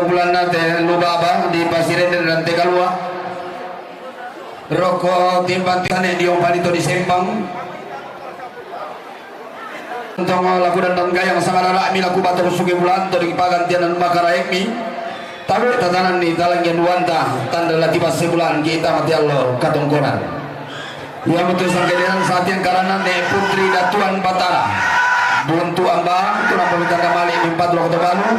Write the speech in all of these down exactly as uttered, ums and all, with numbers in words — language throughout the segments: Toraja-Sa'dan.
Bulanna te lu baba di Pasirende dan te kalua. Roko timpang tiane di ompani to di Sempang. Untung laku dan gayang sangarara mi laku batur suki bulan to di pagantian dan makaraek mi. Tabe tatanan ni talang januanta tanda lati pase bulan kita mati allo katongkonan. Ia mutu sangkederan satian karana ne Putri Datuan Batara. Buntu ambang, tu rampo metanda mali mempatu lako to balu.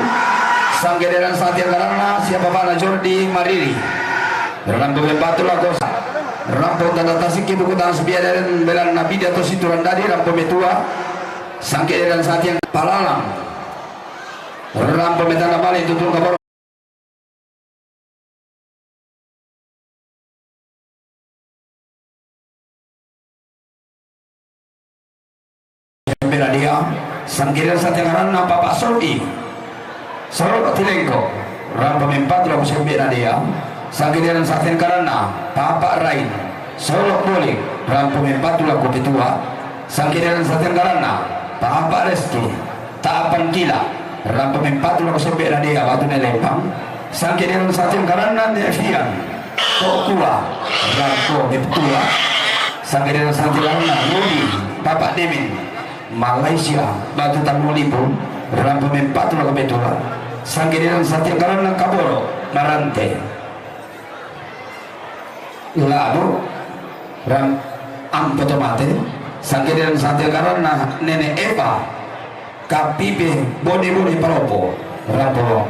Sangkederan satian karana sia papana Jordi Mariri. Rampo mempatu lako sa-, rampo tanda tasiki buku tangan sebiadaren belan nabi di atas itu randadi rampo metua. Sangkederan satian palalang. Rampo metanda mali tutung kaboro. Bela dia, sangkederan satian karana Papa Sobi. Solo Tilengko, rampo mempatu lako sembena dia, sangkederan satian karana Papa Rain. Solo Bole, rampo mempatu lako petua, sangkederan satian karana Papa Restu. Tapan kila, rampo mempatu lako sembena dia batu ne lempang, sangkederan satian karana ne Fian. Tokua, rampo metua, sangkederan satian karana Rudi, Papa Demin, Malaysia, batu tamu lipu, rampo mempatu lako petua, sangkederan satian karana Kaboro, Marante. Labo, ram-, ampo to mate, sangkederan satian karana Nene Eva, Kapipe, Bone-bone Palopo, rampo.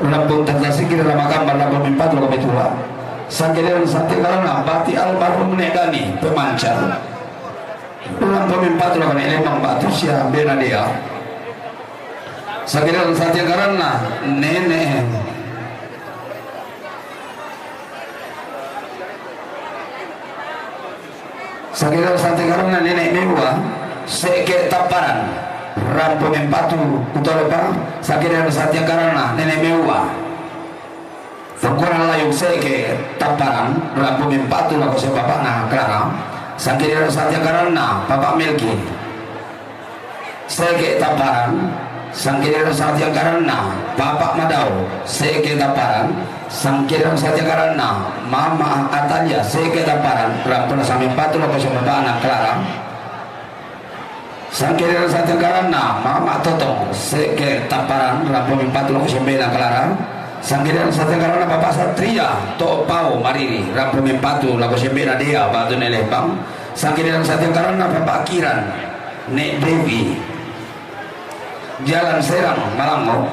Rampo tanda siki rama kamba rampo mempatu lako petua. Sangkederan satian karana bati almarhum ne Dani, pemancar. Rampo mempatu lako ne lempang batu sia bena dia. Sangkederan satian karana Nene. Sangkederan satian karana Nene Mewa, seke Taparan. Rampo mempatu kutole pa, sangkederan satian karana Nene Mewa. Tongkonan layuk seke Taparan, rampo mempatu lako sia bapana Clara, sangkederan satian karana Papa Melki. Seke Taparan, sangkederan satian karana Papa Madao, seke Taparan, sangkederan satian karana Mama Atalia, seke Taparan, rampo na same patu lako sia bapana Clara. Sangkederan satian karana Mama Totong, seke Taparan, rampo mempatu lako sembena Clara. Sangkederan satian karana Papa Satria, to Pao Mariri, rampo mempatu lako sembena dia batu ne lempang. Sangkederan satian karana Papa Kiran, ne Devi. Jalan Serang, Malango.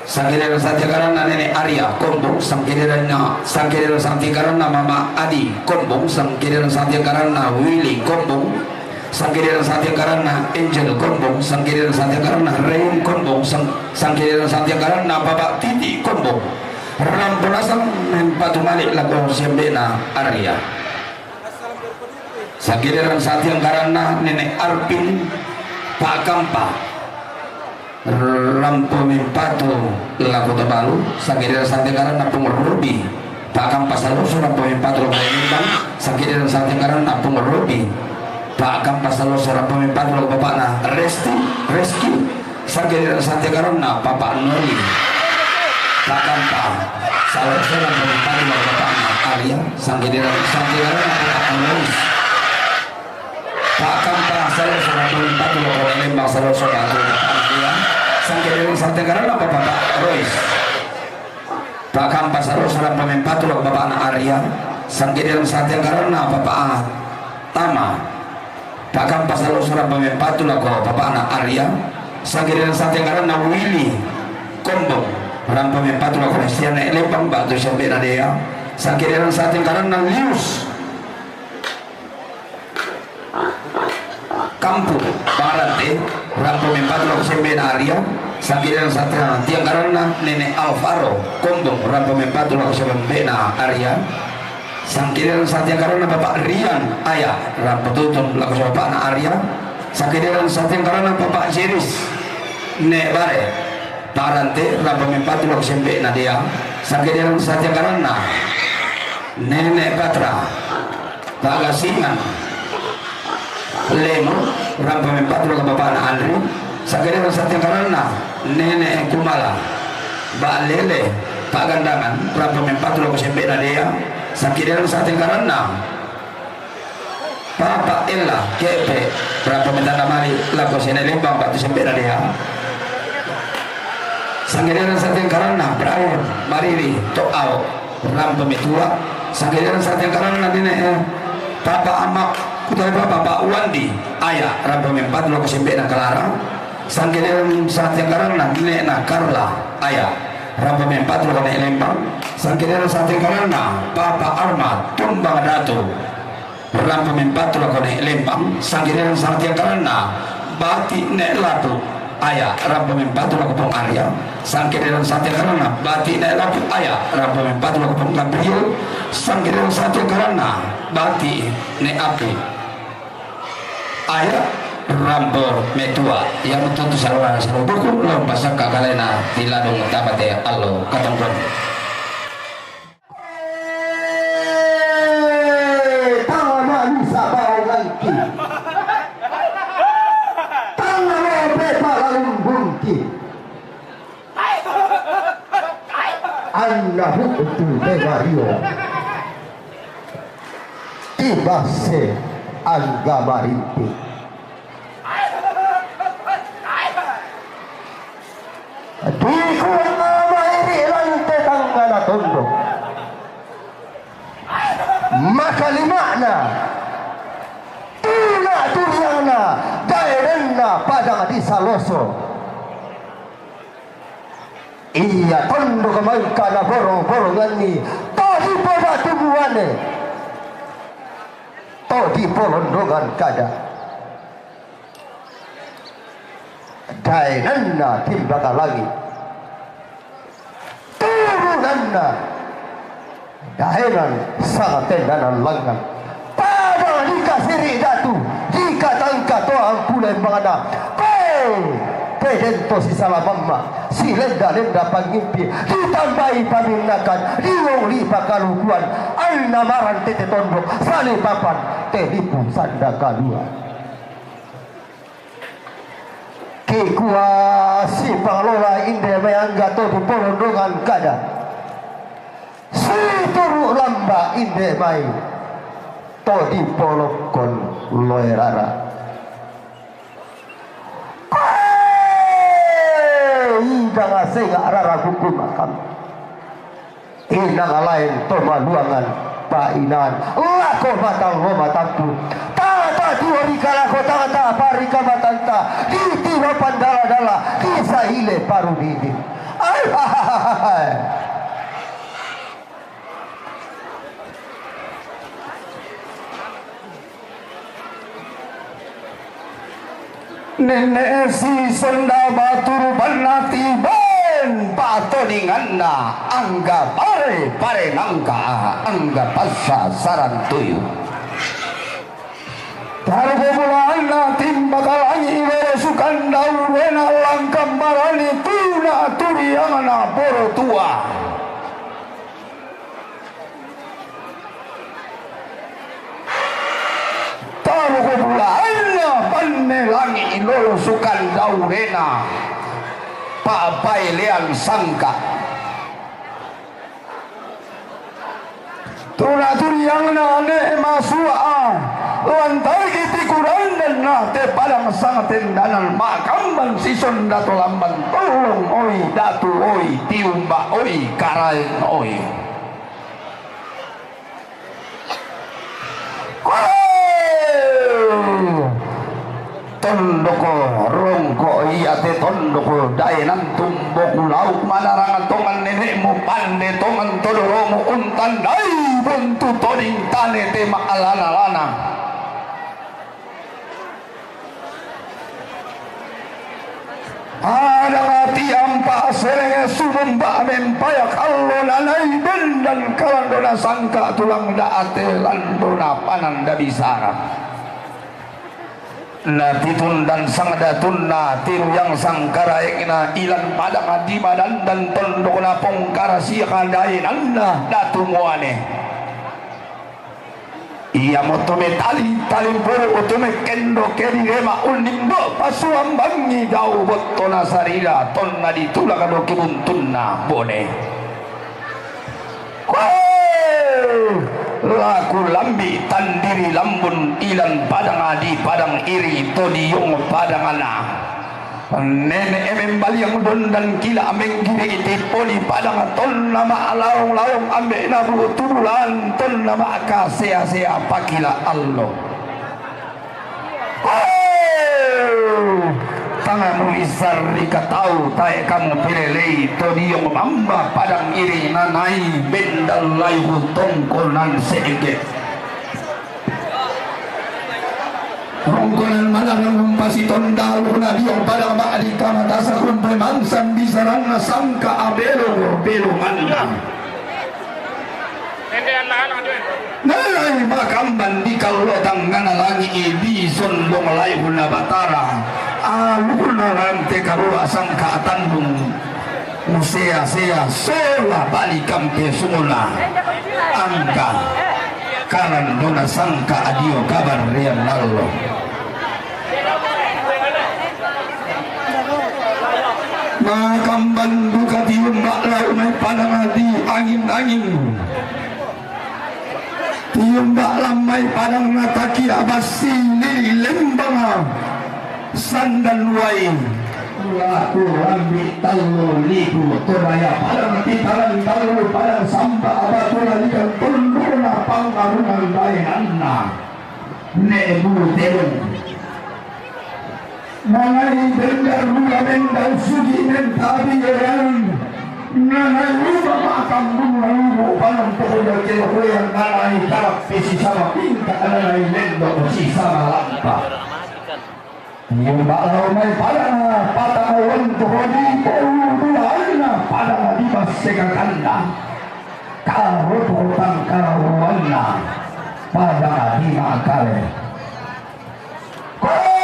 Sangkederan satian karana Nene Arya Kombong, sangkederan, sangkederan satian karana Mama Adi Kombong, sangkederan satian karana Willy Kombong, sangkederan satian karana Angel Kombong, sangkederan satian karana Rain Kombong, sang-, sangkederan satian karana Papa Titi Kombong. Rampo na same mempatu mali lako sembena Arya. Sangkederan satian karana Nene Arpin, Pak Kampa. Rampo mempatu lako to balu, sangkederan satian karana Pung Robi. Pak Kampa Saloso rampo mempatu lako Palembang, sangkederan satian karana Pung Robi. Pak Kampa Saloso rampo mempatu lako bapana Resti, Reski. Sangkederan satian karana Papa Noli. Pak Kampa Saloso rampo mempatu lako bapana Arya. Sangkederan satian karana Papa Alois. Pak Kampa Saloso rampo mempatu lako Palembang Saloso batu bapana Arya. Sangkederan satian karana Papa Rois. Pak Kampa Saloso rampo mempatu lako bapana Arya. Sangkederan satian karana Papa Tama. Pak Kampa Saloso rampo mempatu lako bapana Arya. Sangkederan satian karana Willy Kombong. Rampo mempatu lako Kristian ne lempang batu sembena dia. Sangkederan satian karana Lius Kampung Barante, rampo mempatu lako sembena Arya. Sangkederan satian karana Nene Alvaro Kombong, rampo mempatu lako sembena Arya. Sangkederan satian karana Bapak Rian Aya, rampo tutung lako sia bapana Arya. Sangkederan satian karana Bapak Jeris ne Bare, Barante, rampo mempatu lako sembena dia. Sangkederan satian karana Nene Patra, Pagasingan Lemo, rampo mempatu lako bapana Andri. Sangkederan satengkaranna Nene' Kumala, Ba' Lele Pa'gandangan, rampo mempatu lako sembe'na Dea. Sangkederan satengkaranna Papa Ella Ke'pe', rampo metanda mali' lako Sene Lembang ba'tu sembe'na Dea. Sangkederan satengkaranna Brian Mariri To'ao, rampo metua. Sangkederan satengkaranna Nene' Papa Amma' Kutaba, Papa Wandi Aya, rampo mempatu lako sembe'na Kalara. Sangkederan satengkaranna Nene'na Karla Aya, rampo mempatu lako Ne' Lembang. Sangkederan satengkaranna Papa Arma Tumbang Datu, rampo mempatu lako Ne' Lembang. Sangkederan satengkaranna Bati' Ne' Lapu Aya, rampo mempatu lako Pong Arya. Sangkederan satengkaranna Bati' Ne' Lapu Aya, rampo mempatu lako Pong Gabriel. Sangkederan satengkaranna Bati' Ne' Api Aya, rampo metua. Iamotu tu salora salobuku lao pasakka kalena ti ladong tama te allo katongkon. Tama misa bawanganki. Tama lope palalumbungki. Anna bu'tu de Mario. Tibase angga marinti. Dikua mairi lante tangngana tondok. Makalima'na, tuna turiangna, daenanna padang di Saloso. Iya tondok mangka naboro-boronganni to dipobatu muane, to dipolondongan kada. Daenanna Timbaka Langi', turunanna daenan sanga tendanan langngan. Pada dikasiri datu, dikatangka to ampu lembangna. Pe, tedento sisala mamma, silenda-lenda pangimpi, ditambai paminnakan, diongli pakalukuan, anna maran tete tondok, salipapan, telipu sanda kalua. Kikua sipangalola inde mai angga to dipolondongan kada. Situru' lamba inde mai to dipolokkon loe rara. Koe idang asenga' rara buku makam. Inang laen to maluangan pa'inaan lako matang lo matampu. Tata tiwa rika lako tata parika matanta, ditiwa pandala-dala, disaile parudidi. Ai, hai, hai, hai. Nenne' sisonda batu rupanna tiben pa'toninganna angga pare-pare nangka angga passa sarantuyu. Taruku bulaanna Timbaka Langi' lolo Sukandau wena langka marani tuna turiangna poro tua. Taruku bulaanna Panne Langi' lolo Sukandau wena pa'paelean sangka. Tuna turiangna Ne' Masua'a, lantariki tiku dandanna te padang sanga tendanan ma'kamban sisonda to lamban tollong oi, datu oi, tiumba oi, karaeng oi. Koe tondoko rongko, iya te tondoko daenan tumboku lau', manarang tongan nene'mu pande tongan todoromu untandai buntu toding tane te ma'lana-lana. Adang ati ampa' serenge sumumba mempayak allo nanai bendan kalandona sangka tulang da'ate landona pananda bisara. Natitundan sangdatunna tiruyang sangkaraengna ilan padang di madandan tondokna pongkara sia kadaenanna datu muane. Iyamoto metali talimpuru utume kendo kedi rema unnimbo pasuambangi dau bottona sarira tonna ditulaka doki buntunna bone. Koe! Laku lambi tandiri lambun ilan padang adi padang iri to diyong padangana. Nene e membaliang dondan kila menggiri iti poli padang tonna ma laong-laong ambe na bulu tubulan tonna ma kasea-sea pakila allo. Oh! Tangamu isarri katau tae kamu pelelei to diyong mamba padang iri nanai bendal layu tongkol nan seengke. Rongkonan malarang pasitondalu na diyong padang ma di kamatasak rumpai mangsan bisaranna sangka abelo belo manna. Nai makamban di kallotang ngana langi i di sondong laihuna Batara. Aluna rante karua sangka atandung musea-sea sola bali kampe sumuna. Angka kalandona sangka adio kabar rian nallo. Makamban duka tiumba lau mai padang adi angin-angin. Tiumba lamai padang nataki abasi lili lembang sandan wai. Laku rambi tallo liku toraya padang titaran tallo padang samba abatu lalikan tunduna pangarungan daenanna. Ne bulu telung. Nanai bendar mula bendar sugi mentabi orang. Nanai lupa makam bunga lubu palang pokok jauh kilo koyang nanai tarap pesi sama pinta nanai lendo si sama lampa. Iyo balau mai pada patang awan pohodi bolu dua aina pada di baseka kanda. Karo potang karawanna pada di makale. Koe!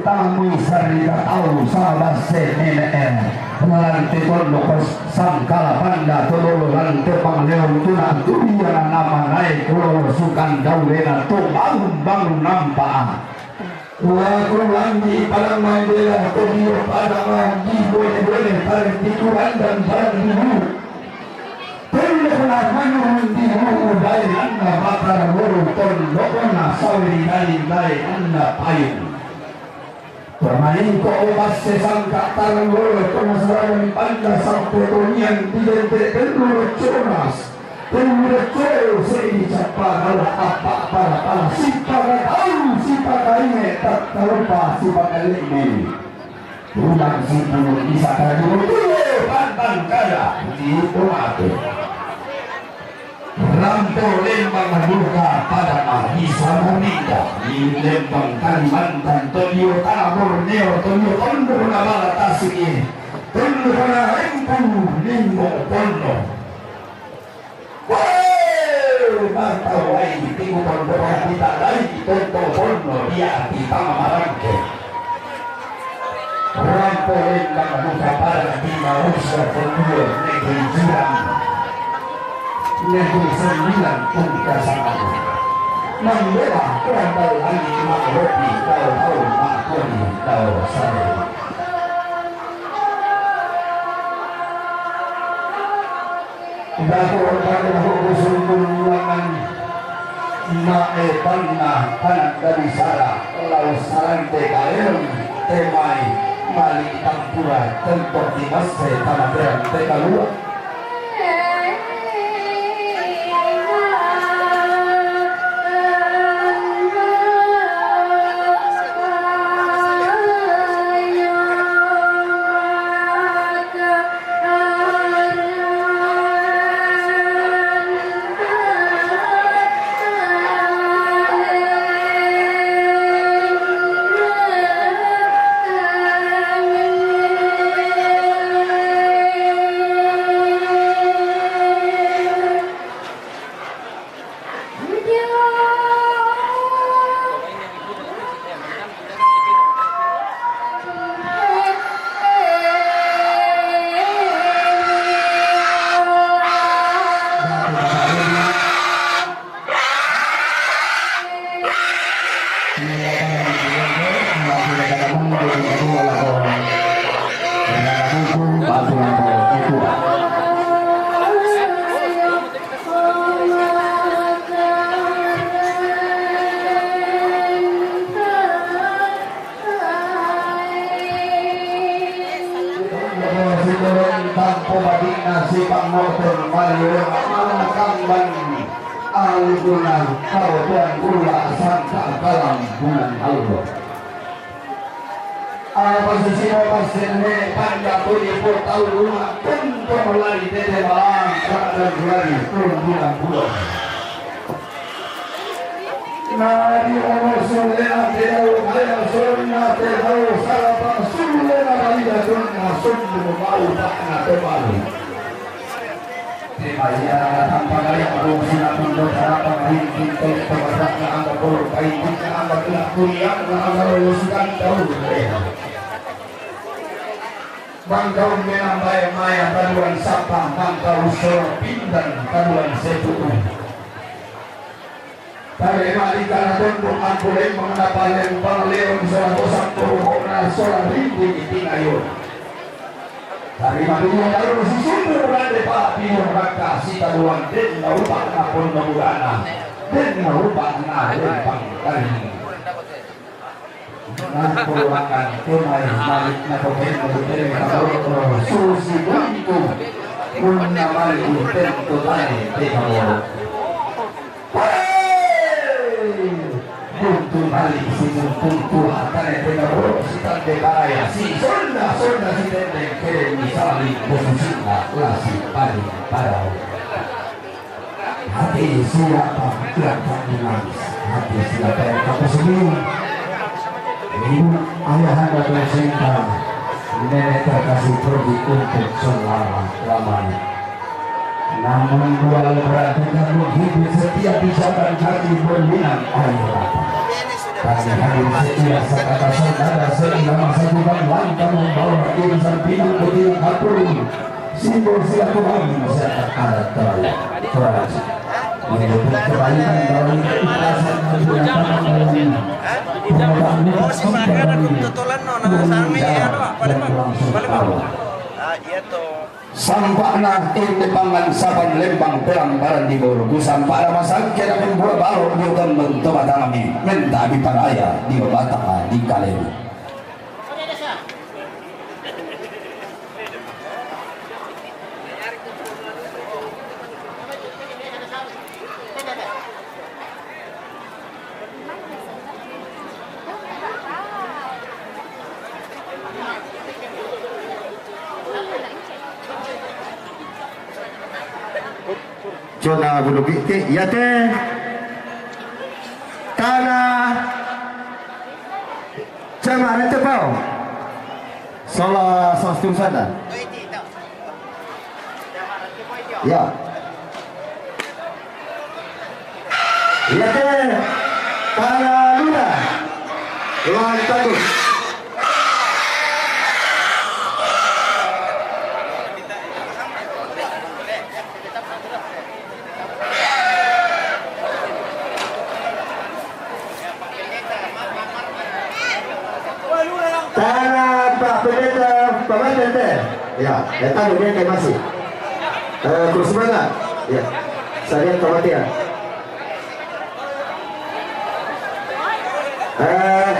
Tamui sarita tau sabasse nene'e. Lante tondoko sangkala panda todolo lante pangleon tuna tudiana nama nae kulolo sukan daulena to bangun-bangun nampa. Wa kulangi padang maendela to dio padang di bone-bone tarik di kurandan padang di bulu. Tondokna manurun di lu'u daenanna Batara Loro, tondokna sauri dari daenanna payung. Pemaingko obasse sangka tarang lolo tona saragan panda sampe tonian di dente tellu recconas. Tellu reccoe se'di cappa kala appa pala-pala sipaka tau sipaka ine tattarupa sipaka le'me. Tudang sipulung bisa kajuru tuwo pantang kada di tomate. Rampo lembang duka pada bisa marinda di lembang Kalimantan tolio tanah Borneo tolio tondok na bala tasik ini tondok na rempu limo pondo. Woi, matawai tiku tondok hati tak lagi tonto pondo dia di tama marangke. Rampo lembang duka pada di marusa tondok negeri jiran. Negeri sembilan tungka sangat. Membela kerambal lagi makrobi kau tahu makoni kau saya. Datu Rabbana hukusun bululangan mae panna pananda bisara lau salante kaeron temai mali tampura tentok di masse tamateran tekalua. Tampo badina si pangmotor maliwat malakang ban aluguna kawadan ula santa kalam bulan Allah. Apa sisi apa sene panda tuli po tau luma tuntung lari tete malang kadan lari turun bulan bulan. Nadi ono sulle ante dau kaya sonna te dau sarapa sulle na bali datun na sumbu mau tak na te balu. Te baya tanpa gaya baru sina tundo sarapa rinting te pemasa na anda bolu kai na anda kena kuliah na anda lulusukan tahu. Bangkau menambai maya taduan sapa bangkau soro pindan taduan sepuku. Tarima di kana tunduk ampuleng mengenapa lempang leon sola bosak turukona sola rindi di tingayon. Tarima dunia taruh si sumber berade pa pinur raka si taruan den na upak na pun mengurana den na upak na lempang kali. Nang puluakan tunai malik na kopen kopen na susi buntu. Kunna malik kopen tunai te kaboro. Hei! Buntu malik si buntu tua tane te kaboro si tante baraya si sonda sonda si tende kere ni sali posisi la lasi bali parau. Hati siapa yang tak menangis? Hati siapa yang tak bersedih? Ibu, ayahanda tercinta, nenek terkasih pergi untuk selama-lamanya. Namun dua berat tetap menghidup setiap ucapan hati berlinang air mata. Kami hadir setia sekata saudara seirama satu dan lantang membawa irisan pinang ketiga kapur. Simbol silaturahmi masyarakat adat Toraja. Menyebut kebaikan dalam keikhlasan dan kenyamanan dalam pemegang nikah dan langsung Allah. Sampakna ente pangan saban lembang terang barang di bolu ku sampakna masangke dan membuat balok di utan bentuk batang ami minta dipanaya di batang di kalebu. Jona bulu giti, ya teh. Tanah. Cuma itu kau. Salah satu sana. Ya. Iya teh. Para lurah. Lawan tanduk. Tanah Pak Pendeta Pamanten teh. Ya, datang dia ke masih. Eh, kursi mana? Ya. Saya kematian. Eh,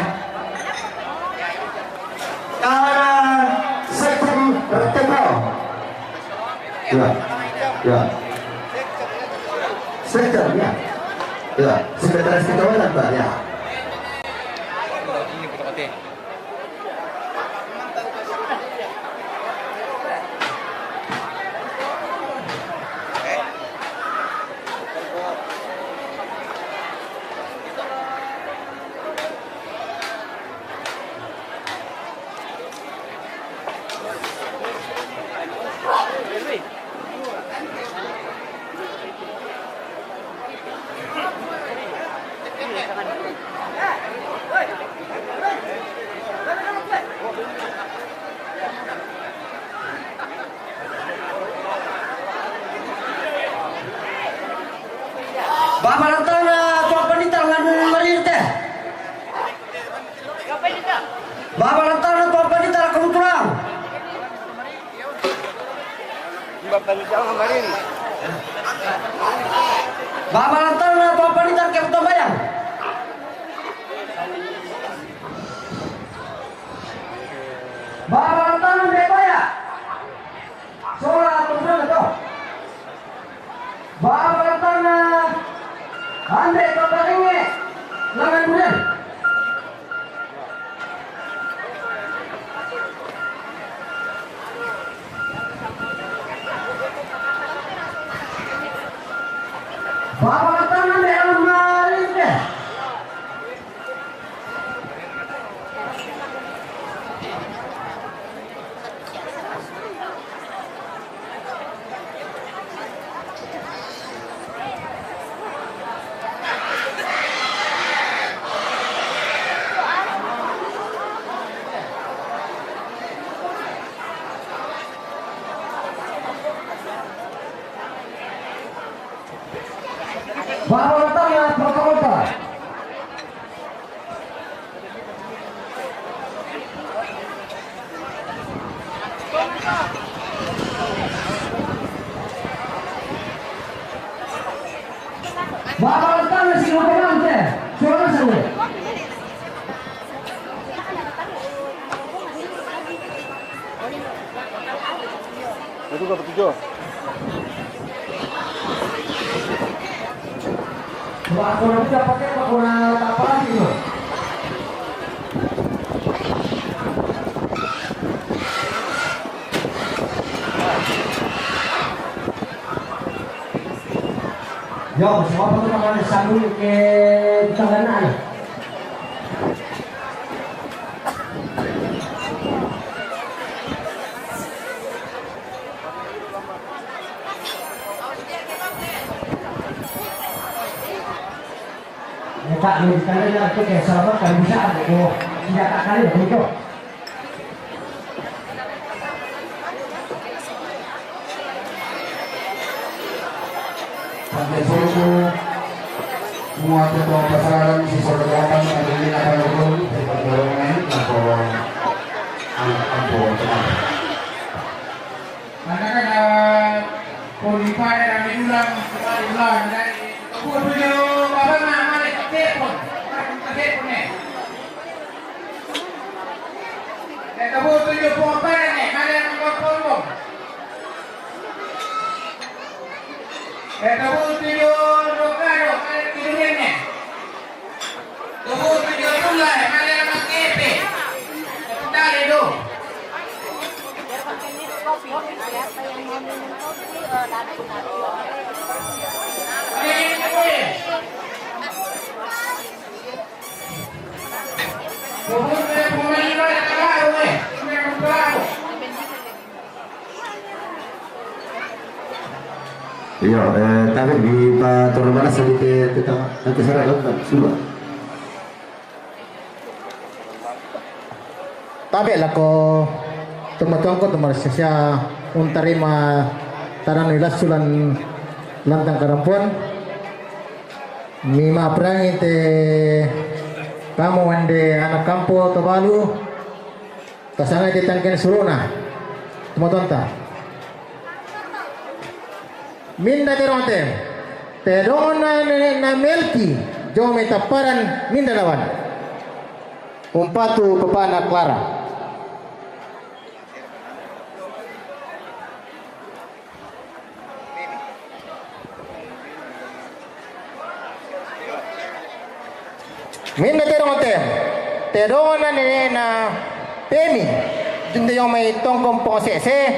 Tanah Sekum Retepau. Ya, ya. Sektor, ya. Ya, sekretaris kecamatan, Pak, ya. Bapak Rantana, Tuan Panditar ngan marir teh. Babalantang na papalitan ke tambayang. Babalantang na baya. Sola tumbuhan to. Babalantang na ande to taringe. Langan bulan. Babalantang na ande alam na linte. Babalantang na protokol ta. Babalantang na si Roberante. Suara sana. Itu ke tujuh. Wah, kurang tidak pakai, apa kurang apa lagi tuh? Yo, semua pun makan sambung ke tangan. Ya, Kak, ini sekali lagi, oke, selamat, kalau bisa, aku tidak tak kali, begitu. Pagka suku, semua ketua pasaran, siswa kejahatan, ada ini akan turun, saya pertolongan, atau anak kampung, teman. Maka kata pun ipa dan kami ulang, kembali ulang, dari kebun tujuh, apa nama, malik, telepon, telepon, eh. Dari kebun tujuh, pun apa, eh, mana yang kau pun, pun. Dari kebun tujuh, dua kali, dua kali, tidur, eh. Tubuh tujuh puluh lah, mana nama kepe? Sebentar itu. Tubuh tujuh puluh lima dah tahu, eh. Sudah tahu. Iyo, eh, tapi di pa turun mana sedikit kita nanti serah kan, sudah. Tabe lako tumatuangku tumar sia-sia untarima tanan wilas sulan lantang karampuan. Mima perangi te kamu ande anak kampo Tobalu. Tasangai te tangken suruna. Tumatuanta. Minda te ronte. Te dongon na nene na Melki. Jo me taparan minda lawan. Umpatu papana Clara. Minda te dongon te. Te dongon na nene na Pemi. Jinte yong mai tongkon pongosese.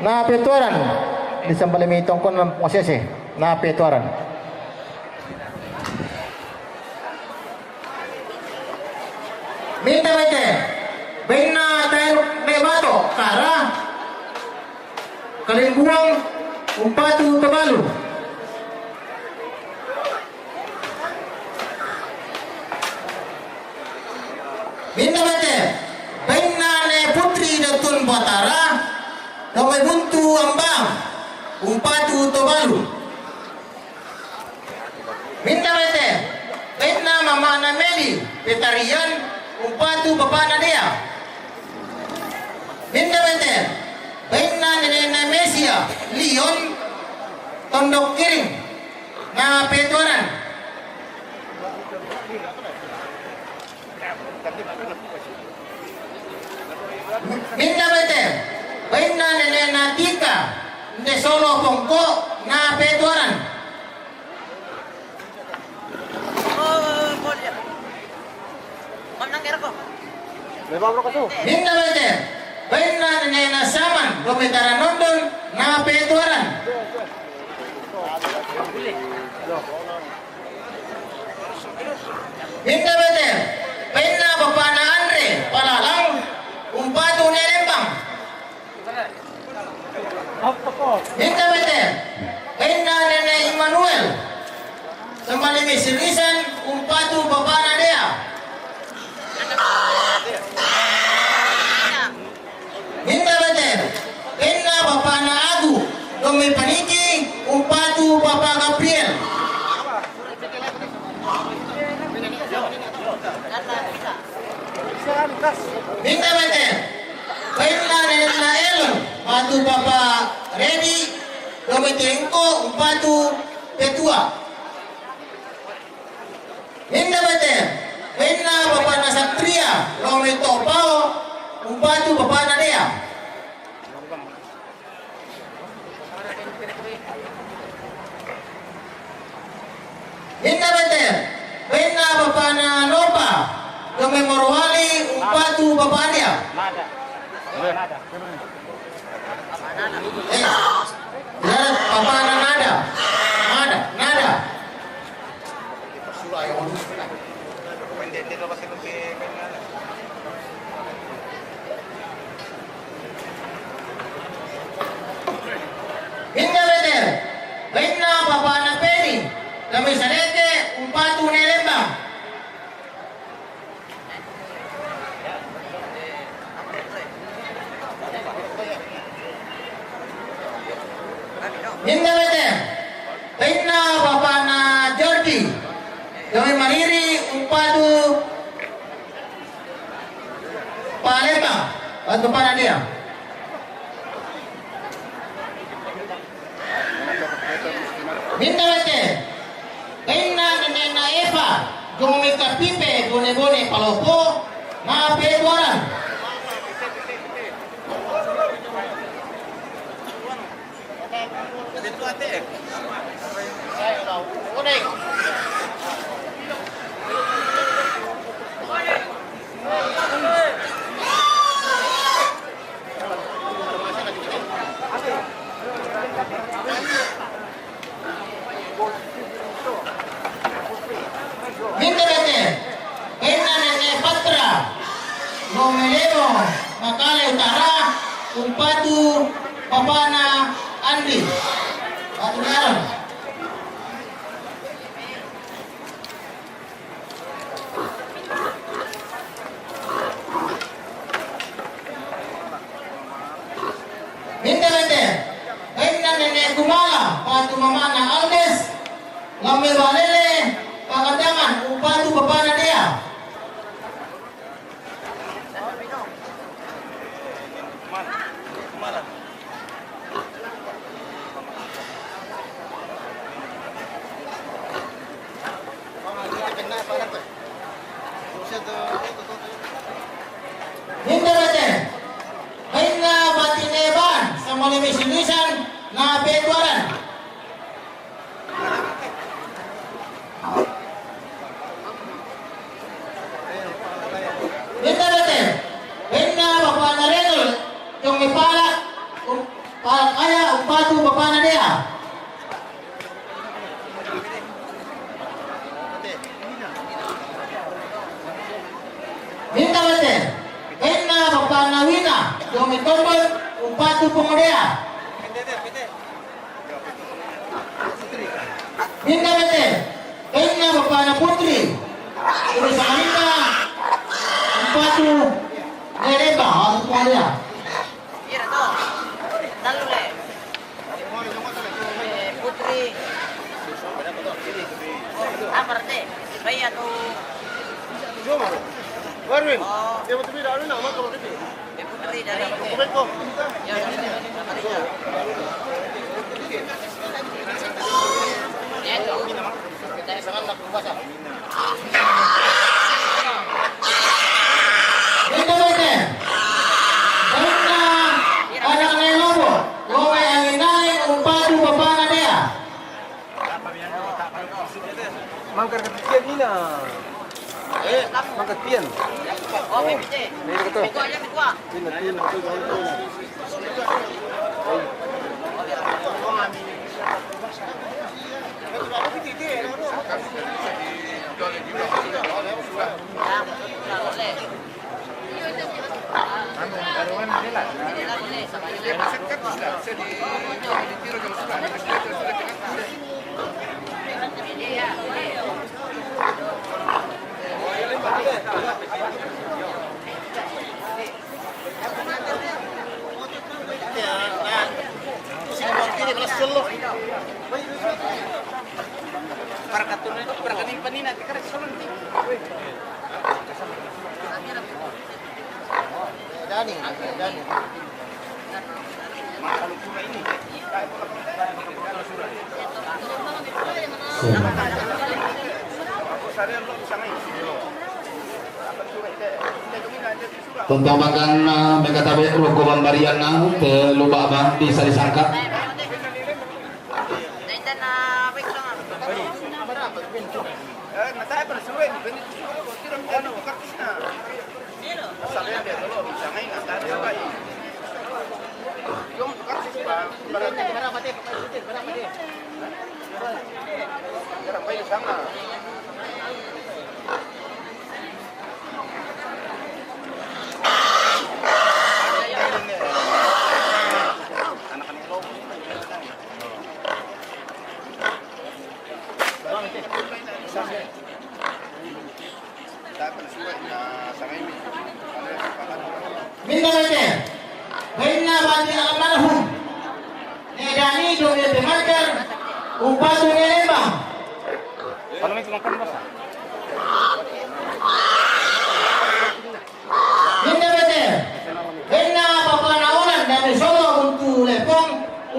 Na petuaran. Di sambale mai tongkon pongosese. Na petuaran. Minda mete. Benna tayo me bato. Kara. Kalimbuang umpatu Tobalu. Minda mete, bainna ne Putri Dotun Batara, Domai Buntu Ambang, umpatu Tobalu. Minda mete, bainna mamana Meli, Petarian, umpatu bapana Dea. Minda mete, Painna nenena Mesia, Lion, Tondok Kiring, na petuaran. Minda bete, painna nenena Tika, Nte Solo Pongko, na petuaran. Minda bete, painna nenena Saman, Domitara Nondon, na petuaran. Minda bete, painna bapana Andre, Palalang, umpatu Nerembang. Minda bete, painna nene Immanuel, Sembalimi Sirisan, umpatu bapana Dea. Minda bete, painna bapana Agu, Domi Paniki, umpatu bapa Gabriel. Minda bete, painna nenena Elon, umpatu bapa Redi, Domi Tengko, umpatu petua. Minda bete, painna bapana Satria, Domi Topao, umpatu bapana Dea. Minda bete, painna bapana Nopa, Domi Morowali, umpatu bapana Dea. Eh, ya, bapana Nada. Nada, Nada. Minda bete, painna bapana Peni, Domi Saleke, umpatu Nerembang. Minda bete, painna bapana Jordi, Domi Mariri, umpatu Palembang, umpatu bapana Dea. Minda bete, painna nenena Eva, Domi Kapipe, Bone-bone Palopo, na petuaran. Minda bete, painna nene Patra, Domi Lemo, Makale Utara, umpatu bapana Andri. Batu Aron. Minda bete, painna nene Kumala, umpatu mamana Aldes, Lamme Balele, Pakandangan, umpatu bapana Dea. Minda bete, painna Patine Ban, Sembalimi Sirisan, na petuaran. Minda bete, painna bapana Renol, Domi Palak, um, Palak Aya, umpatu bapana Dea. Minda bete, painna bapana Wina, Domi Tondon, umpatu Pongodea. Minda bete, painna bapana Putri, Putri Samarita, umpatu Nereba, umpatu Pongodea. Iya, to. Talu le. Eh, Putri. Apa, Rete? Bayi atau Warwin. Oh. Dia betul tidak ada nama kalau gitu. Ito, bete. Bainna anak ni Lobo, lo mai angin-angin umpatu bapana dea. Mangkar katikian mina. Mangkar tian. Oh, ini kata. Tina, tina, tina, tina. Dani, Dani. Tontong makan, eh, mekatabe roko bambarian na, te lupa ba bisa disangka. Minna bete, bainna bati almarhum ne Dani dong ne Pemancar, umpatu ne Lembang. Kalau itu makan basa. Minna bete, bainna bapana Onan dame Solo untu Lepong,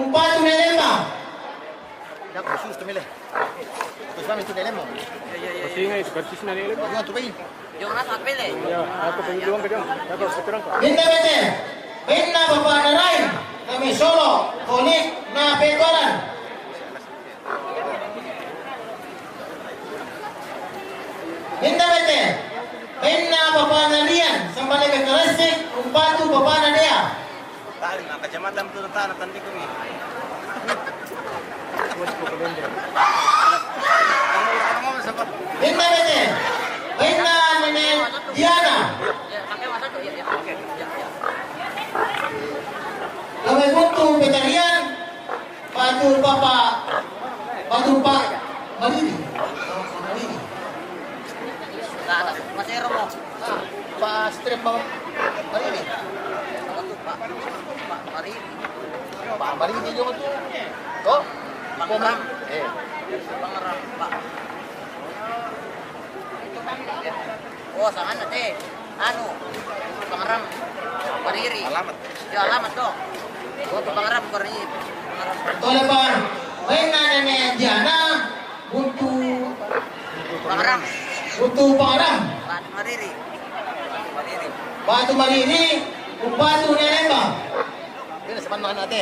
umpatu ne Lembang. Dak khusus tu mele. Terus kami tu ne Lembang. Pasti ingat itu kartusnya ne Lembang. Dia tu baik. Jonas Atpele. Ya, aku pergi doang ke dia. Aku sekarang kok. Minna bete, bainna bapana Rain dame Solo, Konik na Petoran. Minna bete, bainna bapana Rian, sambale bekaresik, umpatu bapana dea. Tali, na kacamata tu tana tandi kumi. Minna bete, bainna nene Diana. Kami buntu Betarian, Batu Papa, Batu Pak Maridi. Maridi. Masih romo. Pak Strem Bang Maridi. Pak Maridi. Pak Maridi juga tu. Kok? Pangeran. Eh. Pangeran, Pak. Oh, sangan na te. Anu, Pangaram, Mariri. Alamat. Ya, alamat to. Oh, Pangaram, Mariri. Pangaram. Tole pa, bainna nene Diana, buntu Pangaram. Buntu Pangaram. Batu Mariri. Mariri. Batu Mariri, umpatu ne Lembang. Ini sepan makan ate.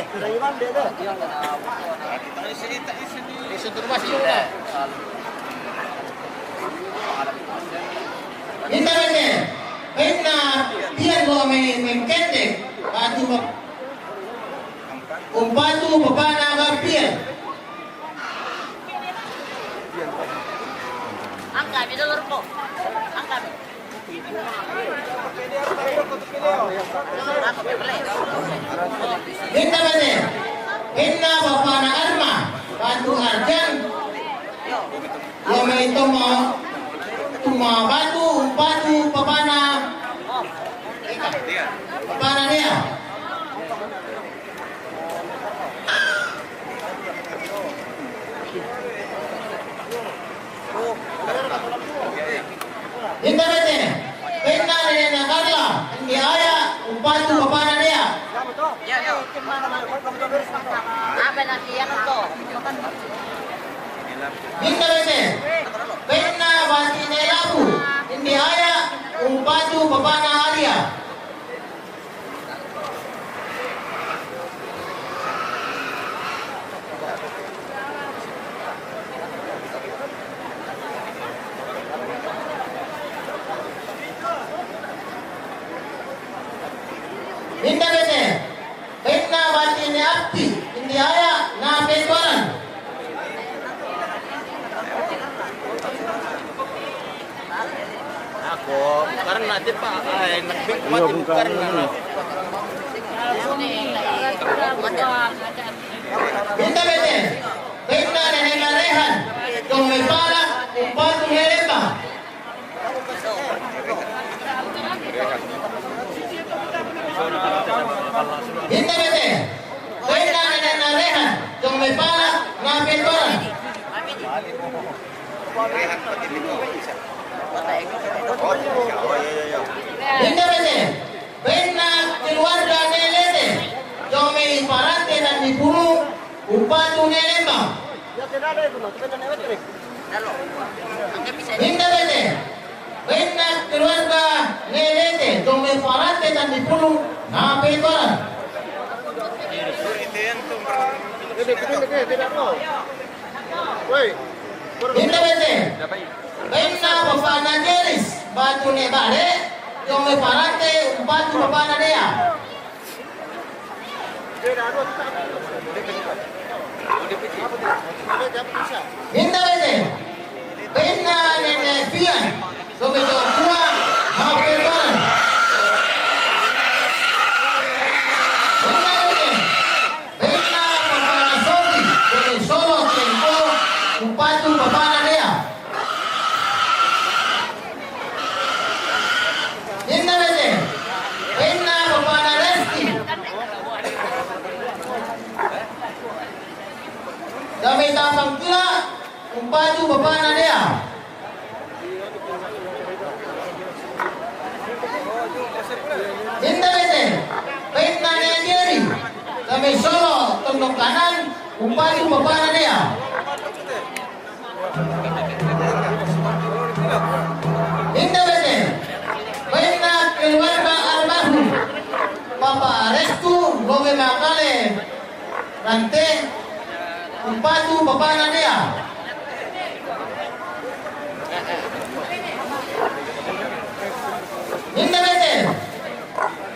Isu tu rumah sih, udah. Minta bete, bainna pian lo me mengkete, batu ma-, umpatu papana ma pian. Angka mi dolor ko. Angka mi. Minta bete, bainna papana Arma, batu Arjan. Lo me toma, toma batu, umpatu papana. Papana dia. Minta bete, bainna nene Carla, ini aya, umpatu papana Apa nanti yang itu? Minta bete. Penna batine labu. Indi aya umpatu papana aria. Minta bete. Penna batine atti, indi aya na petuaran. Ako, karena tipa, ay, nagbing Iya, kumati bukan. Karena. Minta bete. Penna nenena Rehan, dong me pala, umpatu helema. Minta bete. Penna nenena Rehan, dong me pala, na petuaran. Minta bete. Penna keluarga Nelete, dong me parante dan dipulu, umpatu ne lembang. Minta bete. Penna keluarga Nelete, dong me parante tan dipulu, na petuaran. Minta bete. Penna bapana Jeris, batu ne bare, dong me parante, umpatu bapana dea. Minta bete. Penna nene Fian, dong me jokua, hape ban. Minta bete. Penna papana Sobi, dong me solo tempo, umpatu papana dea. Minta bete. Penna papana Resti. Dame tapang kila, umpatu papana dea. Minta bete. Penna ne Jeri. Dame solo tondok kanan, umpatu papana dea. Minta bete. Penna keluarga almarhum Papa Restu, dong me makale rante, umpatu papana dea. Minta bete.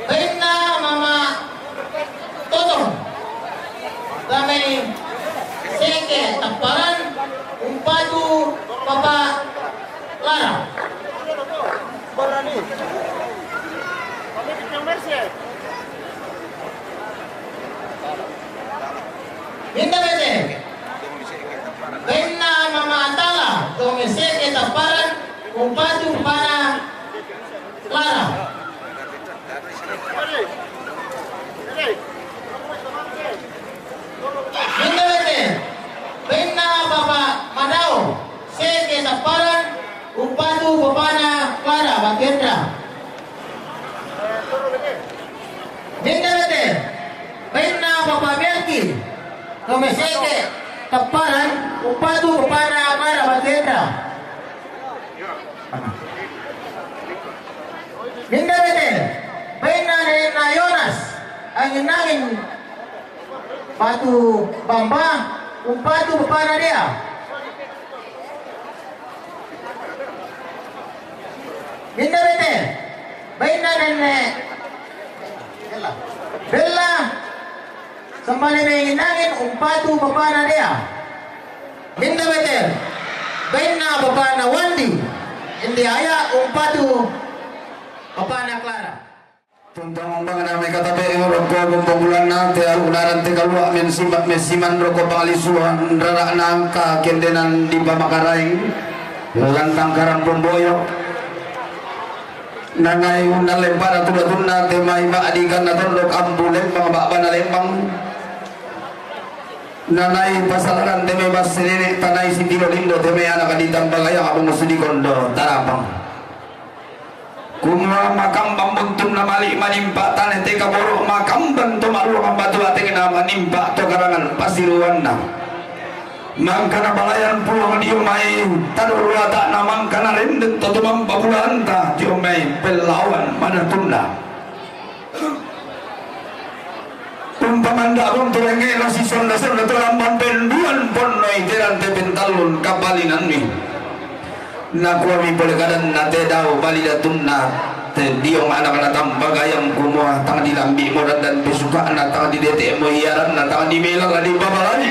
Penna mama Totong. Dame seke taparan, umpatu papa Lara. Minta bete. Penna mama Atala, dong me seke taparan, umpatu pana Lara. Minta bete. Penna papa Madao, seke taparan, umpatu papana Lara Batendra. Minta bete. Penna papa Melki, dong me seke taparan, umpatu papana Lara Batendra. Minta bete. Penna nena Yonas, angin-angin, batu bamba, umpatu papana dea. Minta bete. Penna nene Bella. Bella. Sambale me angin-angin, umpatu papana dea. Minta bete. Penna papana Wandi, indi aya, umpatu papana Clara. Tuntang umbang nami katabe roko bumbulan na te alu naran te kalua men simbak me siman roko panglisuan rara nangka kendenan di pamakaraing lantang karam pumboyo. Nanai undang lempara tula tunna te mai ma adikan na tondok ambu lembang bak bana lembang. Nanai pasalaran te mai bas nene tanai sitilo lindo te mai anak di tambagaya abang sudi kondo tarapang. Kumua makambang buntunna mali' manimpa' tane te kaboro', makambang to ma'ruang batu atengna manimpa' to karangan pasiruanna. Mangkana balayan Puang dio mai tadorro ata'na, mangkana renden to tumampa bulanta dio mai pellawan manatunna. Umpamanda buntu rengnge'na sisonda-sonda to lambang penduan ponno iteran te pentallun kapalinanni. Nakuami pole kadanna te dao bali datunna te diong anakna tambagayang kumua, tang dilambi'mo randan pesuka'na, tang didete'mo iaranna, tang dimela la dipabalani.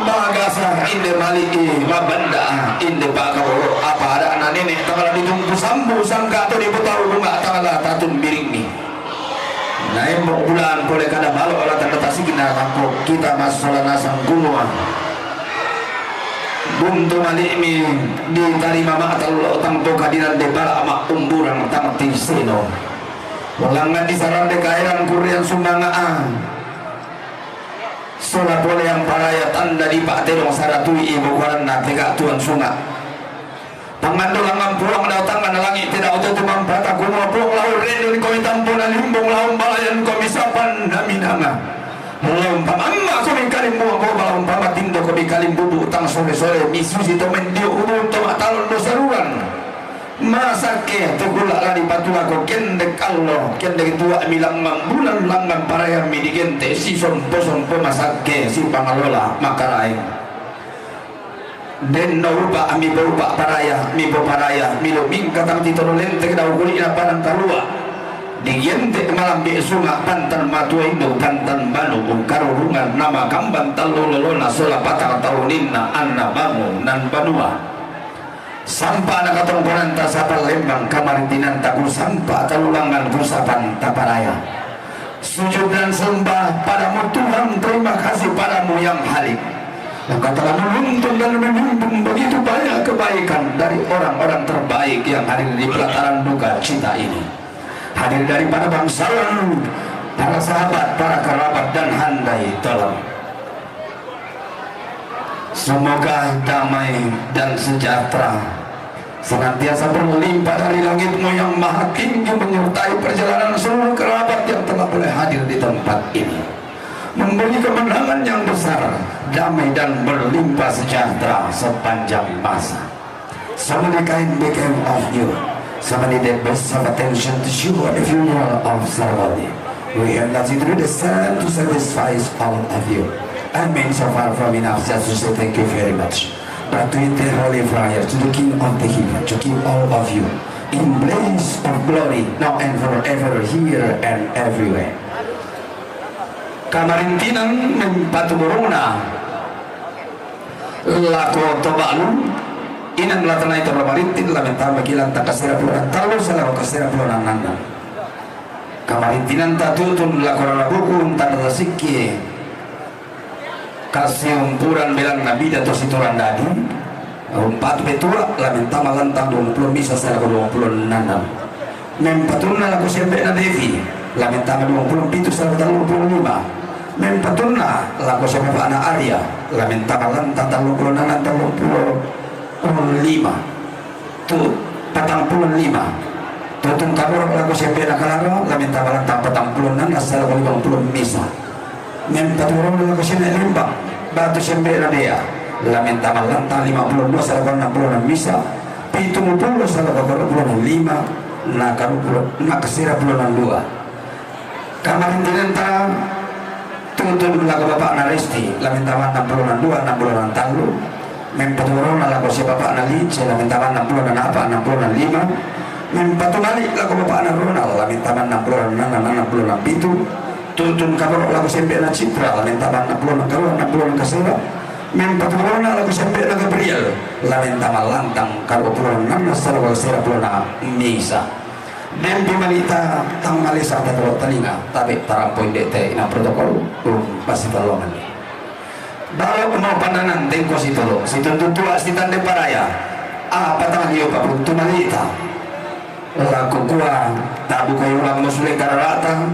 Magasa inde mali'i mabanda inde pa'kaboro', apa ada'na nene' tang la ditumpu sambu, sangka to dipotau bunga tang la tatumbiringi. Naemmo bulaan pole kada balo' la tanda tasikna, angko kita massola nasang kumua. Buntu mali'mi ditarima ma'tallo tang pokadiran de bala' ma'umburang tang tiseno. Langngan disarande kaeran kurrean sumanga'a. Sola pole yang paraya tanda dipa'tedong saratui ibu kuaranna tega tuan sunga'. Pangando langngan Puang dao tangnga na langi' te dao to tumampata kumua Puang lao renden komi tampona limbong lao balayan komi sapan naminanga. Lao pamamma komi kalimbuang koba lao pamatindo komi kalimbubu tang sore-sore misusi to mendio ubun to ma'talon do saruran. Masakke tu kula' la dipatulako kendek allo, kendek tua mi langngan bulan, langngan parayammi digente' sisompo-sompo masakke sipangalola makaraeng. Denno upa' mi poupa' paraya, mi poparaya, mi lumingka tang titono lente' dao kuli'na padang kalua'. Digente' malambe' sunga' pantan matua indo' pantan banu karurungan nama kamban tallu lolona sola patang tauninna anna bangunan banua. Sampa' na katongkonanta sapan lembang, kamarintinanta kusampa' talulangan kusapan taparaya. Sujud dan sembah padamu Tuhan, terima kasih padamu yang Halik. Engkau telah menuntun dan memimpin begitu banyak kebaikan dari orang-orang terbaik yang hadir di pelataran duka cita ini. Hadir daripada bangsawan, para sahabat, para kerabat, dan handai tolong. Semoga damai dan sejahtera senantiasa berlimpah dari langitmu yang maha tinggi menyertai perjalanan seluruh kerabat yang telah boleh hadir di tempat ini. Memberi kemenangan yang besar, damai dan berlimpah sejahtera sepanjang masa. So many kind became of you. So many the best of attention to you at the funeral of Sarvali. We have nothing to do the same to satisfy all of you. I mean, so far from enough just to say thank you very much. But we the holy prayer to the King of the heaven, to keep all of you in place of glory, now and forever, here and everywhere. Kamarintinan mempatuburungna lako to balu, inang la tanai to marintin, la mentama kilang ta kasera pulona tallu, salako kasera pulona nana. Kamarintinanta tutun lako rara buku, tanda tasikki, kasiumpuran belanna bida to sitorang dadi, umpatu petua, la mentama lantang duampulo misa salako duampulo nana. Mempatunna lako siambe'na Devi, la mentama duampulo pitu salako talluppulo lima. Mempatunna lako siapapa'na Arya, la mentama lantang talluppulo nana talluppulo lima. Tu patangpulo lima. Tutun kaboro' lako siambe'na Kalara, la mentama lantang patangpulo nana salako limangpulo misa. Mempatuburungna lako siambe'na Limbang, batu siambe'na Dea, la mentama lantang limangpulo dua salako annangpulo misa. Pitumpulo salako karua pulona lima, na karua pulona, na kasera pulona dua. Kamarintinanta tutun lako bapa'na Resti, la mentama annangpulo dua, annangpulo tallu. Mempatuburungna lako siapapa'na Lice, la mentama annangpulo apa, annangpulo lima. Mempatu mali' lako bapa'na Ronald, la mentama annangpulo nana, annangpulo pitu. Tutun kaboro' lako siambe'na Citra, la mentama annangpulo karua, annangpulo kasera. Mempatuburungna lako siambe'na Gabriel, la mentama lantang karua pulona nana salako kasera pulona misa. Dempi malita tang malesa tatolo talinga, tapi tarampo inde te ina protokol, um, pasti tolongan. Balo' mo pandangan tengko sitolo, situntu tua sitande paraya, apa tang lio pabuntu malita. Lako kua, tabu kayu lammo sule kararata,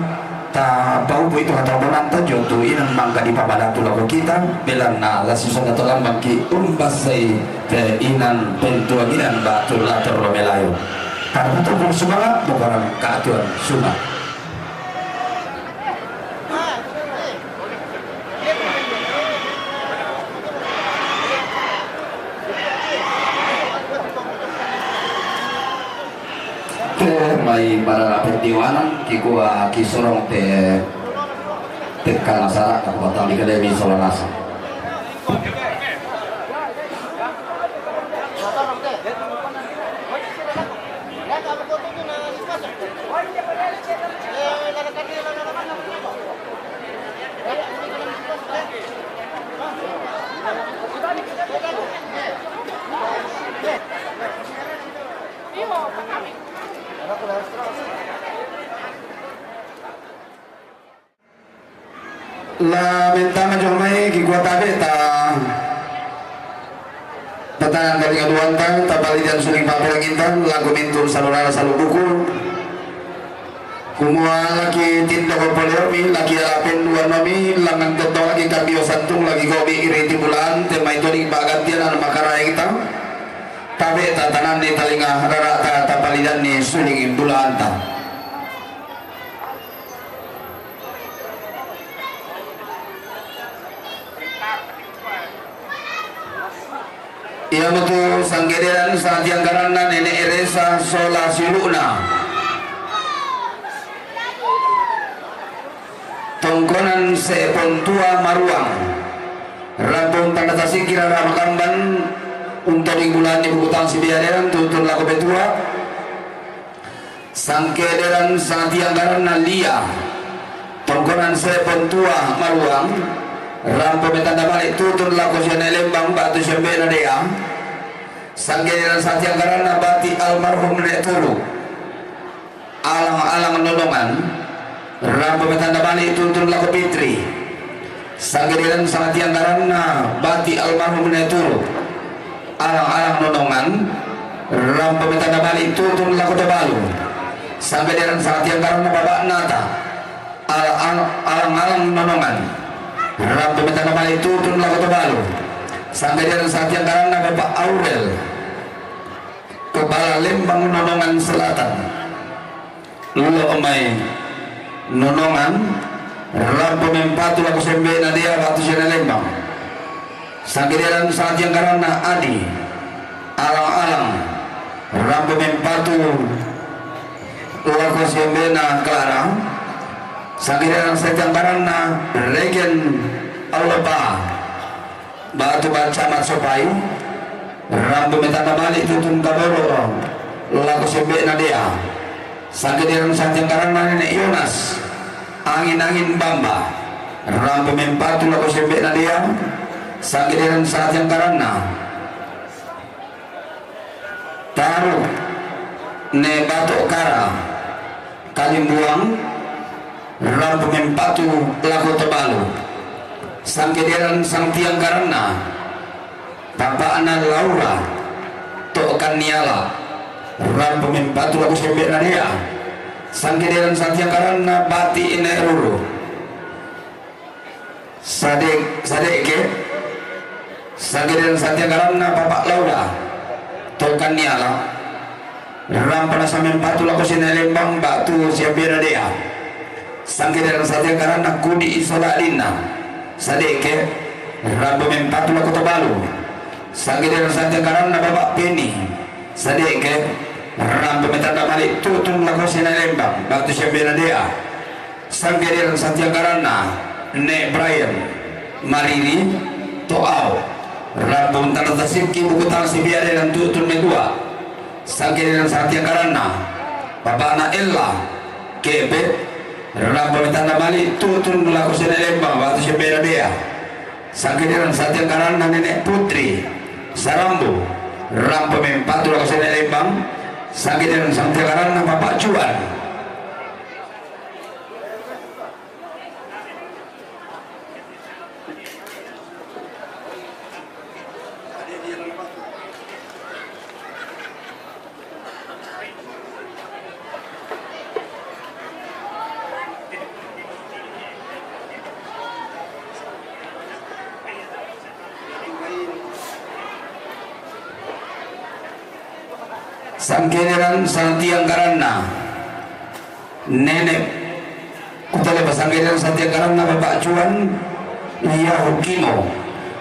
Tapaupu itu hataponanta jo tu inan mangka dipabadatu lako kita, belanna la sisonda to lambang ki umbasai te inan pentuanginan batu lator lo melayu. Karena tu pun sumanga bukan katuan suma. Te mai barara petiwanan kikua kisorong te tekka nasara kakuatan di kedai di Solanasa. La mentama jomai kikua tabe ta. Patanan kami kaduanta, tapalidan suling paperangintan, laku mintu salurara salu buku. Kumua laki tindo ko poliomi, laki alapen dua nomi, langan keto laki kambio santung, laki kobi iri tibulaan, temai todi bagantian anu makara kita. Tabe ta tanan ni talinga rara ta tapalidan ni suling bulanta. Ia mutu sanggederan sangatianggaranna Nenek Eresa sola siulu'na. Tongkonan Sepontua Maruang. Rampung tanda tasik kira ramakamban untuk di bulan di bukutang sibiaderan tutun lako betua. Sangkederan sangatianggaranna Lia, tongkonan Sepontua Maruang, rampo metanda malik tutun lako siane Lembang batu siambena dea. Sangkederan sangatianggaranna bati almarhum Nek Turu, alang-alang nonongan, rampo metanda malik tutun lako Fitri. Sangkederan sangatianggaranna bati almarhum Nek Turu, alang-alang nonongan, rampo metanda malik tutun lako Tobalu. Sangkederan sangatianggaranna baba Nata, alang-alang nonongan, rampo metanda malik tutun lako Tobalu. Sangkederan sangatianggaranna baba Aurel, kepala Lembang Nonongan Selatan. Lo mai nonongan, rampo mempatu lako siambena dea batu siane Lembang. Sangkederan sangatianggaranna Adi, alang-alang, rampo mempatu lako siambena Clara. Sangkederan sangatianggaranna Regen Alba. Batu baca matsopai, rampo metanda malik tutun kaboro lako siambena dea. Sangkederan sangatianggaranna Nenek Yonas, angin-angin bamba, rampo mempatu lako siambena dea. Sangkederan sangatianggaranna Taru ne Batok Kara, Kalimbuang, rampo mempatu lako Tobalu. Sangkederan sangatianggaranna bapakna Laura, Tok Kanniala, rampo mempatu lako siambena dea. Sangkederan sangatianggaranna bati Nek Ruru. Sadek, sadeke, sangkederan sangatianggaranna bapa Laura, Tok Kanniala, rampo nasa mempatu lako siane Lembang batu siambena dea. Sangkederan sangatianggaranna Kudi isola dinna, sadeke, rampo mempatu lako Tobalu. Sangkederan sangatianggaranna bapa Peni, sadeke, rampo metanda malik tutun lako siane Lembang batu siambena dea. Sangkederan sangatianggaranna Nek Brian, Mariri, Toau, rampo tanda tasikki bukutang sibiaderan tutun metua. Sangkederan sangatianggaranna bapakna Ella, Kepe, rampo metanda malik tutun lako siane Lembang batu siambena dea. Sangkederan sangatianggaranna Nenek Putri, Sarambu, rampo mempatu lako siane Lembang. Sangkederan sangatianggaranna bapa Juan. Sangkederan satiang karanna Nenek Kutaleba, sangkederan satiang karanna Bapak Juan Yahukimo,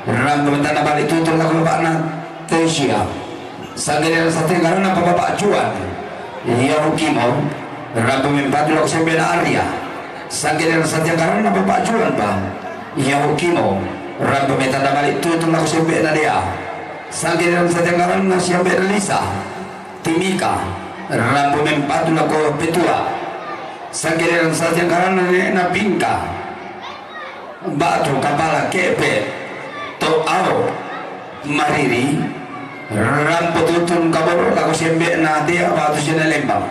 rampo metana balik tutur lako bapakna Tesia. Sangkederan satiang karanna Bapak Juan Yahukimo, rampo mempatu lako siambe'na Arya. Sangkederan satiang karanna Bapak Juan pa Yahukimo, rampo metana balik tutur lako siambe'na Dea. Sangkederan satiang karanna siambe'na Lisa Timika, rampo mempatu lako petua. Sangkederan satiang karanna nene'na Pingka batu kapala ke'pe to ao mariri, rampo tutur kaboro lako siambe'na Dea batu siana lembang.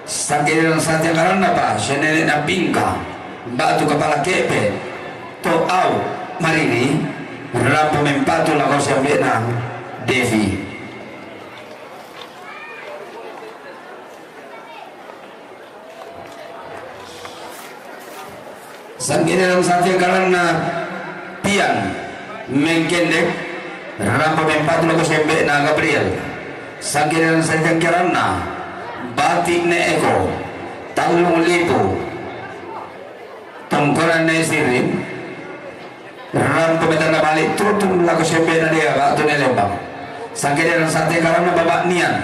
Sangkederan satiang karanna pa sianene'na Pingka batu kapala ke'pe to ao mariri, rampo mempatu lako siambe'na Devi. Sangkederan satiang karanna Pian Mengkendek, rampo mempatu lako siambe'na Gabriel. Sangkederan satiang karanna Bati Ne'eko, tallung lipu. Tongkonan Nesirin, rampo metana balik tutur lako siambe'na Dea batu Ne'lembang. Sangkederan satiang karanna Bapak Nian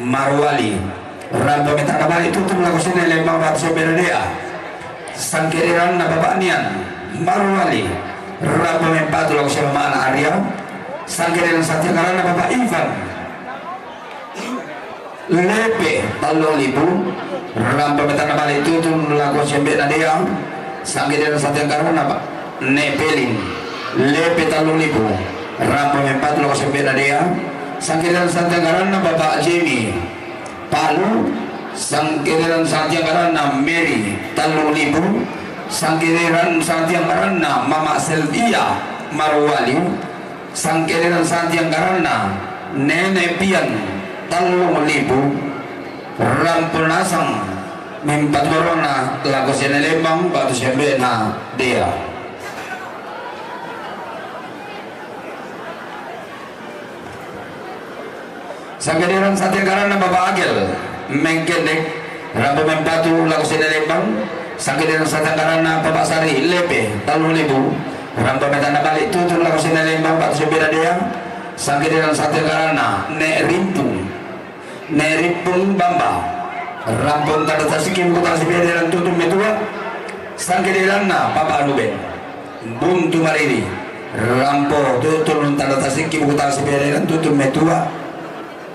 Marwali, rampo metana balik tutur lako siana lembang batu siambe'na Dea. Sangkederanna Bapak Nian Marwali, rampo mempatu lako siambe'na Arya. Sangkederan satiang karanna Bapak Ivan Lepe, tallung lipu, rampo metana balik tutur lako siambe'na Dea. Sangkederan satiang karanna Pak Nepelin Lepe, tallung lipu, rampo mempatu lako siambe'na Dea. Sangkederan satiang karanna Bapak Jemi Palu. Sangkederan satiang karanna Mary, tallung lipu. Sangkederan satiang karanna Mama Selvia Marwali. Sangkederan satiang karanna Nenek Pian, tallung lipu, rampo nasang mempatu barona lako siana lembang batu siambe'na Dea. Sangkederan satiang karanna Bapak Agel Mengkendek, rampo mempatu lako siana lembang. Sangkederan satiang karanna Bapak Sari Lepe, tallung lipu, rampo metana balik tutur lako siana lembang batu siambe'na Dea. Sangkederan satiang karanna Nek Rimpung, Nek Rimpung Bamba, rampo tanda tasiki bukutang siambe'na Dea tutur metua. Sangkederanna Bapak Ruben Buntu Mariri, rampo tutur tanda tasiki bukutang siambe'na Dea tutur metua.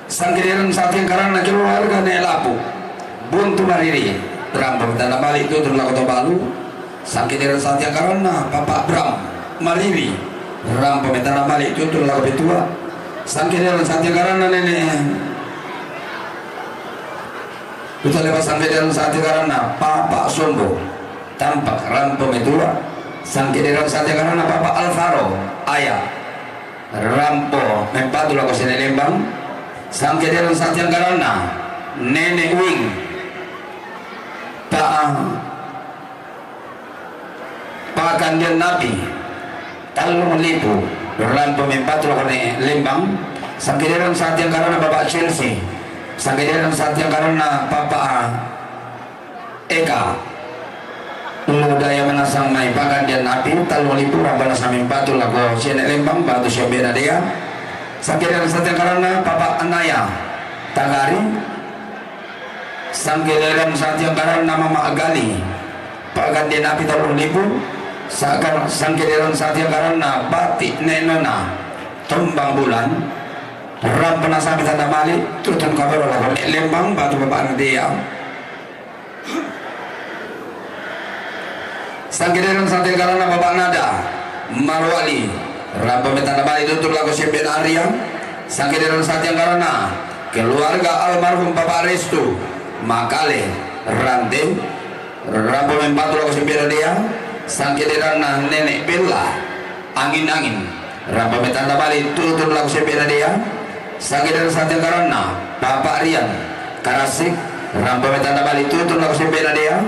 Sangkederan satiang karanna keluarga Nek Lapu Buntu Mariri, rampo metana balik tutur lako Tobalu. Sangkederan satiang karanna Bapak Bram Mariri, rampo metana balik tutur lako petua. Sangkederan satiang karanna Nenek Kutaleba, sangkederan satiang karanna Bapak Sombo Tampak, rampo metua. Sangkederan satiang karanna Bapak Alvaro Aya, rampo mempatu lako siana lembang. Sangkederan satiang karanna Nenek Wing, Pa Pakandian Napi, tallung lipu, rampo mempatu lako siana lembang. Sangkederan satiang karanna Bapak Chelsea. Sangkederan satiang karanna Bapak Eka Lodaya manasang mai Pakandian Napi, tallung lipu, rampo nasang mempatu lako siana lembang batu siambe'na Dea. Sangkederan satiang karanna Bapak Anaya Tagari. Sangkederan satiang karanna Mama Agali, Pakandian Napi, tallung lipu. Sangkederan satiang karanna Bati Nek Nona Tombang Bulan, rampo nasang metana balik tutur kaboro lako lembang batu bapakna Dea. Sangkederan satiang karanna Bapak Nada Marwali, rampo metana balik tutur lako siambe'na Arya. Sangkederan satiang karanna keluarga almarhum Bapak Restu Makale Rante, rampo mempatu lako siambe'na Dea. Sangkederanna Nenek Bella Angin-angin, rampo metana balik tutur lako siambe'na Dea. Sangkederan satiang karanna Bapak Rian Karasik, rampo metana balik tutur lako siambe'na Dea.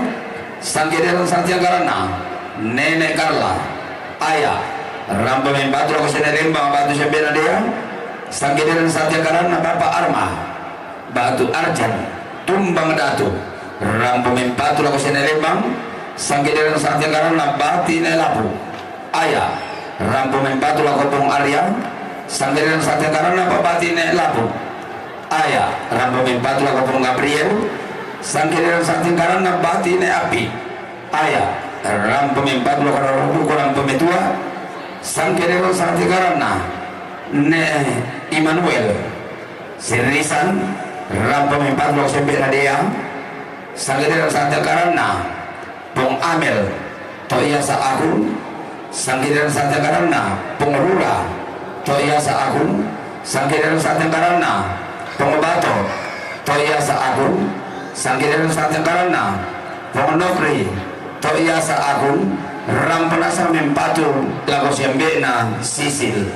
Sangkederan satiang karanna Nenek Karla Aya, rampo mempatu lako siana lembang batu siambe'na Dea. Sangkederan satiang karanna Bapak Arma Batu Arjan, Tumbang Datu, rampo mempatu lako sia ne Lembang, sangkederan sangtingkaranna bati ne Lapu. Aya, rampo mempatu lako Pung Arya, sangkederan sangtingkaranna pabati ne Lapu. Aya, rampo mempatu lako Pung Gabriel, sangkederan sangtingkaranna bati ne Api. Aya, rampo mempatu lako Roro Buku, rampo metua, sangkederan sangtingkaranna ne Immanuel. Sirisan, rampo mempatu lako sia mbe'na Dea, sangkederan sangtingkaranna Pung Amel, to iasa Agung, sangkederan sangtingkaranna Pung Rura, to iasa Agung, sangkederan sangtingkaranna Pung Bato, to iasa Agung, sangkederan sangtingkaranna Pung Nofri, to iasa Agung, rampo nasang mempatu lako sia mbe'na Sisil.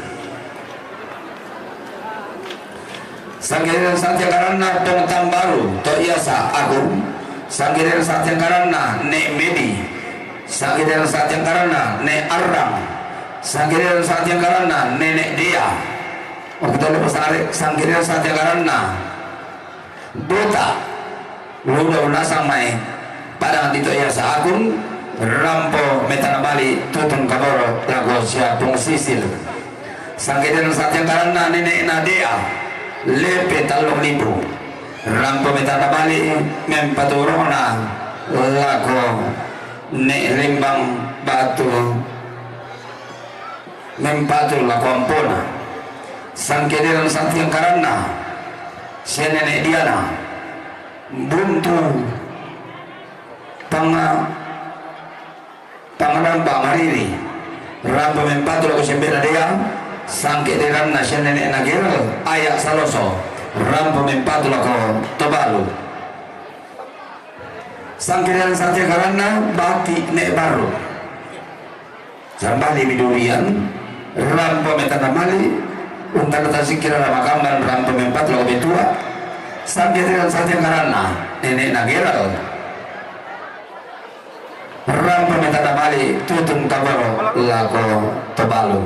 Sangkederan sangtingkaranna Pung Tambaru, to iasa Agung, sangkederan sangtingkaranna ne Medi, sangkederan sangtingkaranna ne Arrang, sangkederan sangtingkaranna Nenek Dea. Oke, tole pasare, sangkederan sangtingkaranna Bota. Ludo nasang mai padang di to iasa Agung, rampo metana bali tutun kaboro lako sia Pung Sisil. Sangkederan sangtingkaranna Nenek Nadea, lepe tallung lipu. Rampo metana bali mempaturongna lako Ne Lembang Batu, mempatu lako ampona. Sangkederan sangtingkaranna sia Nenek Diana, Buntu Panga-, Pangaramba Mariri, rampo mempatu lako sia mbe'na Dea, sangkederanna sia Nenek Nageral, Aya Saloso, rampo mempatu lako Tobalu. Sangkederan sangtingkaranna bati Ne Baru. Sambali mi durian, rampo metana bali, untana tasingkira ramakamban, rampo mempatu lako Betua, sangkederan sangtingkaranna Nenek Nageral, rampo metana bali tutun kaboro lako Tobalu.